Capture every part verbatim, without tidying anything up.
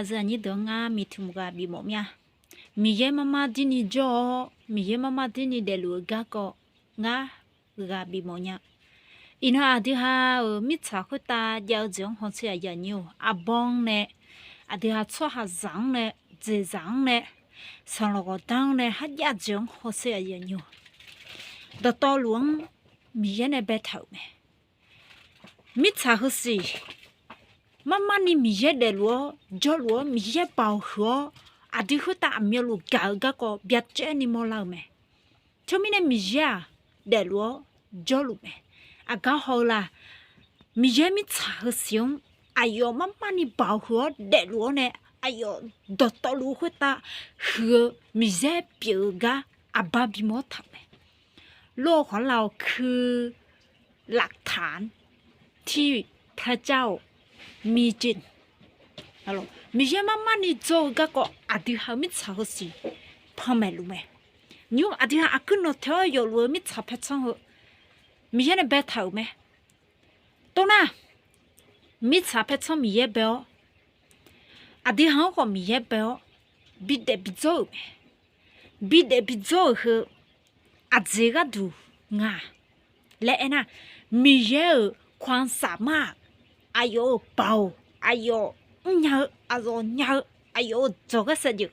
Aqyuif aqnyir deuq-anr ngar miqtmq ghaq bifmawf mir-a. Miqyaer marmar dirni jawr-awr, Miqyaer marmar dirni daefluf-eu garkawv ngar ghaq bifmawf nya. Iqnan aqdui ha-euq mirtsaq khoertav jav-eu jeq-anr hawsher aqyuif aqnyir-or, arbanr nae, aqdui ha tsawrhaqzaq-anr nae, dzeqzaq-anr nae, sanqlanq ghawqdanr nae kharjav jeq-anr hawsher aqyuif aqnyir-or, dawqtawvluf-anr Miqyaer nae baetaq-euq mae. Mirtsaq heusiq marmar ni Miqyaer daefluf-awr jawrluf-awr, Miqyaer baoq huiq-awr, aqdui khoertav aqmyanluf gaq-eu garkawv byacaevni mawrlar-eu mae. Teumirnae Miqyaer-aq daefluf-awr jawrluf mae. Aqgar haw-eu la? Miqyaer mirtsaq heusiq-anr aqyawf marmar ni baoq huiq-awr daefluf-awr nae, aqyawf dawqtawvluf khoertav huiq-eu Miqyaer pyeuf-eu gar aqbar bimawr taq-euq mae. โลกของเราคือหลักฐานที่พระเจ้ามีจริง Miqyaer marmar ni jawr-eu garkawv aqdui ha-eu mirtsaq heusiq panmaeq luf mae. Nymr aqdui ha aqkuir nawq taeq-awr yawfluf-eu mirtsaq paertsanr heu Miqyaer nae baetaq-euq mae. Tov nar, mirtsaq paertsanr Miqyaer bae-awr, aqdui ha-anr khawf Miqyaer bae-awr, bidaef bijawr-euq mae. Bidaef bijawr-euq heu aqjeq gharduq nga laer aernar, Miqyaer-euq ความสามารถ aqyawf-euq baoq, aqyawf mrnya-eu, aqyawf nya-eu, aqyawf-euq dzawqghaer saevdzeuf,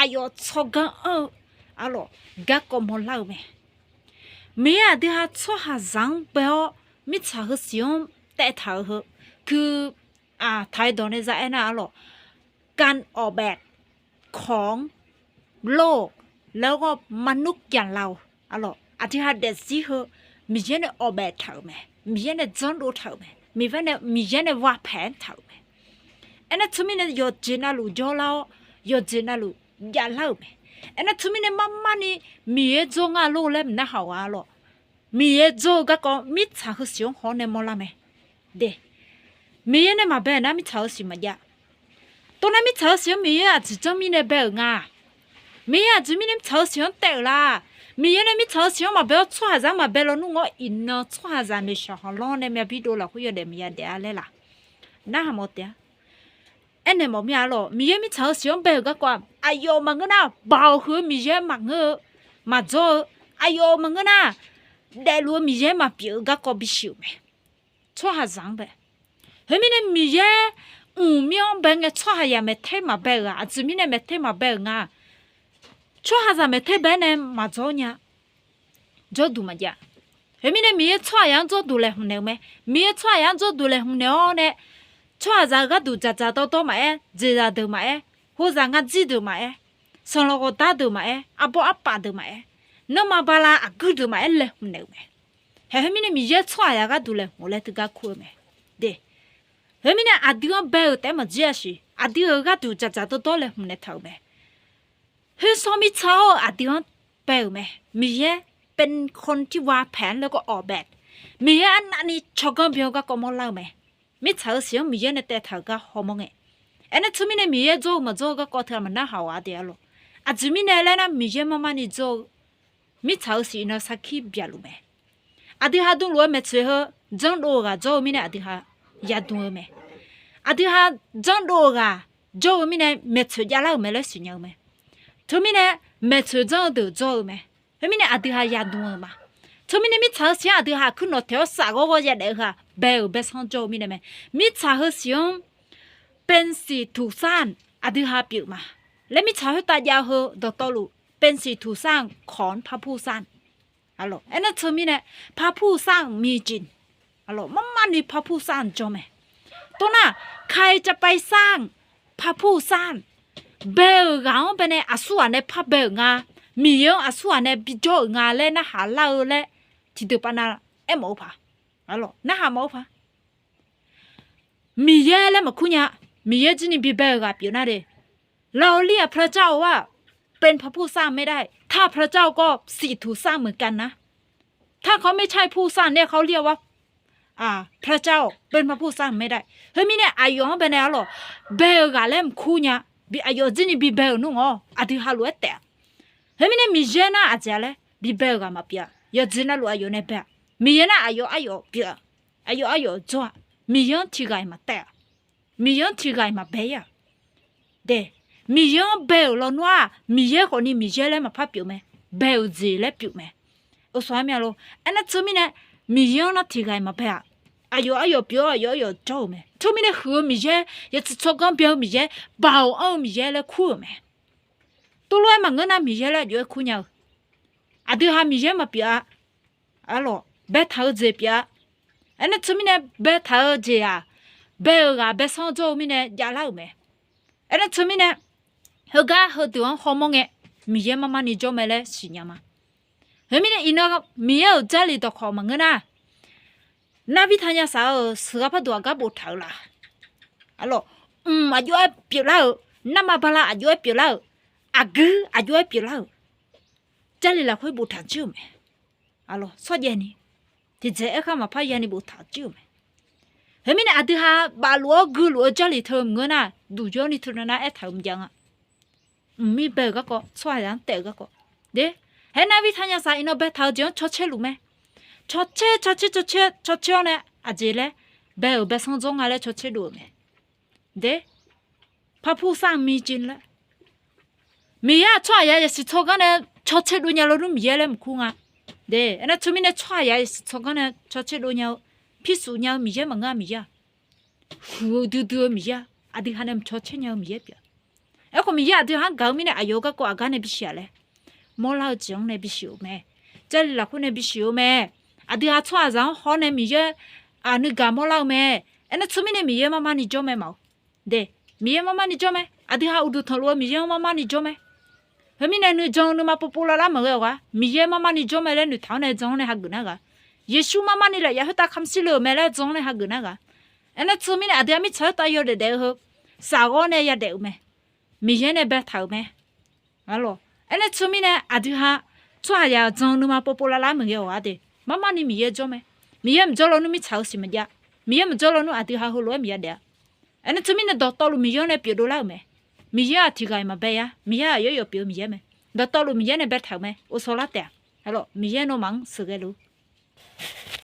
aqyawf tsawrganr anr-eu, arlawq, garkawv mawrlar-eu mae. Miqyaer aqdui ha tsawrhaqzaq-anr bae-awr mirtsaq heusiq-anr taev taq-euq heu, คือ taq-aer dawq nae za aernar arlawq, การออกแบบของโลก แล้วก็ มนุษย์อย่างเรา arlawq, aqdui ha daefzir heu Miqyaer nae ออกแบบ taq-euq mae. Miqyaer nae janrdov taq-euq mae. Miqyaer nae, Miqyaer nae วางแผน taq-euq mae. Aernar teumirnae yawqjeq navluf jawrlar-awr, yawqjeq navluf javlar-euq mae. Aernar teumirnae marmar ni Miqyaer jawr nga lor laer mq narhaq-awq arlawq. Miqyaer jawr-eu garkawv mirtsaq heusiq-anr haw-awr nae mawrlar mae. De, Miqyaer nae maqbae-euq nar mirtsaq heusiq maqjav. Tov nar mirtsaq heusiq-anr Miqyaer aqjeq janr mirnae bae-euq nga. Miqyaer aqjeq mirnae mirtsaq heusiq-anr taev-euq la? Miqyaer nae mirtsaq heusiq-anr maqbae-awr tsawrhaqzaq-anr maqbae lawnmr ngawr, iqnan tsawrhaqzaq noeqshaq hawqlanr nae myavbir dovlafkhoer yawdaef maqya daef-a laer laq? Narhaq mawf taef-a. Aernaeq mawf mir-a arlawq, Miqyaer mirtsaq heusiq-anr bae-euq garkawv-aq, aqyawf maqngeur nar, baoq huiq-eu Miqyaer maqngeur-eu, maqdzawr-eu, aqyawf maqngeur nar, daefluf-eu Miqyaer maqpyeuf-eu garkawv bisiq-euq mae. Tsawrhaqzaq-anr bae. Khoermirnae Miqyaer mqmir-anr bae ngae tsawrhaqzaq maeqter maqbae-euq-aq, aqjeq mirnae maeqter maqbae-euq nga. Tsawrhaqzaq maeqter bae-aer nae maqdzawr nya. Jawrduq maqjav. Khoermirnae Miqyaer tsawrhaqzaq-anr jawrduq laeqhmq naeq-eu mae. Miqyaer tsawrhaqzaq-anr jawrduq laeqhmq naeq-awr nae, tsawrhaqzaq-euq gharduq dzaqdzaq dawrdawr maqaer, dzeqzaq deuq maqaer, hozaq ngarjir deuq maqaer, sanqlanq ghawqdar deuq maqaer, arbawr arpaf deuq maqaer, nanrma bala aqguir deuq maqaer laeqhmq naeq-euq mae. Haeq khoermirnae Miqyaer tsawrhaqzaq gharduq laeqhmq laer teugar kur-eu mae. De, khoermirnae aqdui-anr bae-euq taef-aer maqjir-a siq. Aqdui-euq gharduq dzaqdzaq dawrdawr laeqhmq naeqtaq-euq mae. Khoer sawr mirtsaq-awr aqdui-anr bae-euq mae. Miqyaer เป็นคนที่วางแผนแล้วก็ออกแบบ Miqyaer arnavni tsawrganr byan-eu garkawv mawrlar-eu mae. Mirtsaq heusiq-anr Miqyaer nae taev taq-euq gar hawmawr ngae. Aernar teumirnae Miqyaer jawr-eu maqjawr-eu garkawv teughaq maqnarhaq-awq-a de arlawq. Aqjeq mirnae laer nar Miqyaer marmar ni jawr-eu mirtsaq heusiq iqnan sarkir byaqluf mae. Aqdui ha dmluf-eu maeqtsoeq heu janrdov-eu ghaq jawr-eu mirnae aqdui ha yadm-eu mae. Aqdui ha janrdov-eu ghaq jawr-eu mirnae maeqtsoeq javlar-euq mae laer siqnya-eu mae. Teumirnae maeqtsoeq janr-eu deuq jawr-eu mae. Khoermirnae aqdui ha yadm-eu ma. Teumirnae mirtsaq heusiq-anr aqdui ha aqkuir nawq taeq-awr saf ghawrghawr yadaef-eu ghaq bae-euq baersanr jawr-eu mirnae mae. Mirtsaq heusiq-anr เป็นสิ่งถูกสร้าง aqdui ha pyeuf ma laer mirtsaq khoertav jav heu dawqtawvluf เป็นสิ่งถูกสร้างของพระผู้สร้าง Aernar teumirnae พระผู้สร้างมีจริง Marmarni พระผู้สร้าง jawr mae. ตรงนั้น ใครจะไปสร้าง พระผู้สร้าง bae-euq ghaq-anr baenae aqsurghaq nae par bae-euq nga. Miqyaer-anr aqsurghaq nae bijawr-euq nga laer narhaq lar-eu laer tiqdeuq pav nav aermawf-eu paq. Narhaq mawf-eu paq. Miqyaer laer maqkur nya. Miqyaer jirni bibae-euq ghaq pyeuf nar de. เราเรียกพระเจ้าว่าเป็นพระผู้สร้างไม่ได้ ถ้าพระเจ้าก็สิ่งถูกสร้างเหมือนกันนะ ถ้าเขาไม่ใช่ผู้สร้างเนี่ย เขาเรียกว่า พระเจ้าเป็นพระผู้สร้างไม่ได้ Khoermirnae aqyawf-anr baenae arlawq bae-euq ghaq laer maqkur nya. Aqyawf jirni bibae-euq nmr ngawr aqdui ha lof-aer taef-a. Khoermirnae Miqyaer nar aqjeq laer bibae-euq ghaq maqpyeuf-a. Yawqjeq navluf aqyawf nae bae-a. Miqyaer nar aqyawf aryawf pyeuf-a. Aqyawf aryawf jawr-a. Miqyaer-anr tiq ghaq-iq maqtaev-a. Miqyaer-anr tiq ghaq-iq maqbae-ir-a. De, Miqyaer-anr bae-euq lawnmr-aq, Miqyaer khawfni Miqyaer laer maqpar pyeuf mae. Bae-euq jeq laer pyeuf mae. Uqsawq armya lor. Aernar teumirnae, Miqyaer-anr nar tiqghaq-iq maqbae-aq, aqyawf aryawf pyeuf-awr aqyawf aryawf jawr-euq mae. Teumirnae huiq-eu Miqyaer, yawtsiq tsawrganr byan-eu Miqyaer, baoq anr-eu Miqyaer laer kur-euq mae. Tuvlof-aer maqngeur nar Miqyaer laer aqjox-aer kur nya-eu. Aqdui ha Miqyaer maqpyeuf-a. Arlawq, baetaq-eu jeq pyeuf-a. Aernar teumirnae baetaq-eu jeq-aq, bae-euq ghaq baesanr jawr-eu mirnae javlar-euq mae. Aernar teumirnae, heugar heudeuq-anr hawmawr ngae, Miqyaer mar mar ni jawr mae laer siqnya ma. Khoermirnae iqnan Miqyaer-euq Jarlif dawqkawq maqngeur nar, narbi tanya saf-euq sheuqghae parduq aqgar boftaq-euq la? Arlawq, mq aqjox-aer pyeuflar-euq, narma bala aqjox-aer pyeuflar-euq, aqguir aqjox-aer pyeuflar-euq, Jarlif lafkhoer boftaq jir-euq mae. Arlawq, shawrjaev ni, tiqdzaeq aerkhar maqpar yani boftaq jir-euq mae. Khoermirnae aqdui ha bafluf-awr guiluf-eu Jarlif teu maqngeur nar, duq jawr ni teunav nar aertaq-euq maqjav nga. Mqmir bae-euq garkawv, tsawrhaqzaq-anr taef-euq garkawv. De, haer narbi tanya saf iqnan baetaq-eu jeq-anr cawtser luf mae. Cawtser cawtser cawtser cawtser-awr nae aqjeq laer, bae-euq baesanr jawr nga laer cawtser dov-euq mae. De, parpur sar-eu mir jir laer, Miqyaer-aq tsawrhaqzaq yasiq tsawrganr nae cawtser dov nya lawnmr Miqyaer laer maqkur nga. De, aernar teumirnae tsawrhaqzaq yasiq tsawrganr nae cawtser dov nya-eu, pirsuf nya-eu Miqyaer maqngeur-a. Miqyaer-aq, huiq-eu duidui-eu Miqyaer-a. Aqdui ha nae maqcawtser nya-eu Miqyaer pyeuf-a. Aerkhawf Miqyaer aqdui ha-anr gaq-eu mirnae aqyawf-eu garkawv aqgar nae bisiq-a laer, mawrlar-eu jeq-anr nae bisiq-euq mae. Jarlif lafkhoer nae bisiq-eu mae. Aqdui ha tsawrhaqzaq-anr haw nae Miqyaer nuigaq mawrlar-eu mae. Aernar teumirnae Miqyaer mar mar ni jawr mae maq-awr. De, Miqyaer mar mar ni jawr mae. Aqdui ha uqduq tanqluf-eu Miqyaer-anr mar mar ni jawr mae. Khoermirnae nuijan nuima povpov lavlar maqghae-awq gar, Miqyaer mar mar ni jawr mae laer noeqtaq-awr nae jan-awr nae hageuf nar ghaq, Yeqsur mar mar ni lafyaf khoertav kamq shir le-euq mae laer jan-awr nae hageuf nar ghaq. Aernar teumirnae aqdui ha mirtsaq khoertav yawdaef daef-eu heu, safghawr nae yadaef-euq mae. Miqyaer nae baetaq-euq mae. Arlawq, aernar teumirnae aqdui ha tsawrhaqzaq jan nuima povpov lavlar maqghae-awq gar de, mar mar ni Miqyaer jawr mae. Miqyaer maqjawr lawnmr mirtsaq-eu siq maqjav. Miqyaer maqjawr lawnmr aqdui ha heulof-aer maqya daef-a. Aernar teumirnae dawqtawvluf Miqyaer-anr nae pyeuf dovlar-euq mae. Miqyaer-aq tiqghaq-iq maqbae-a. Miqyaer aqyawf yawf pyeuf-eu Miqyaer mae. Dawqtawvluf Miqyaer nae baetaq-euq mae. Ghovshaw lar taef-a. Arlawq, Miqyaer nawmaf-anr sheuqghae luf-ur.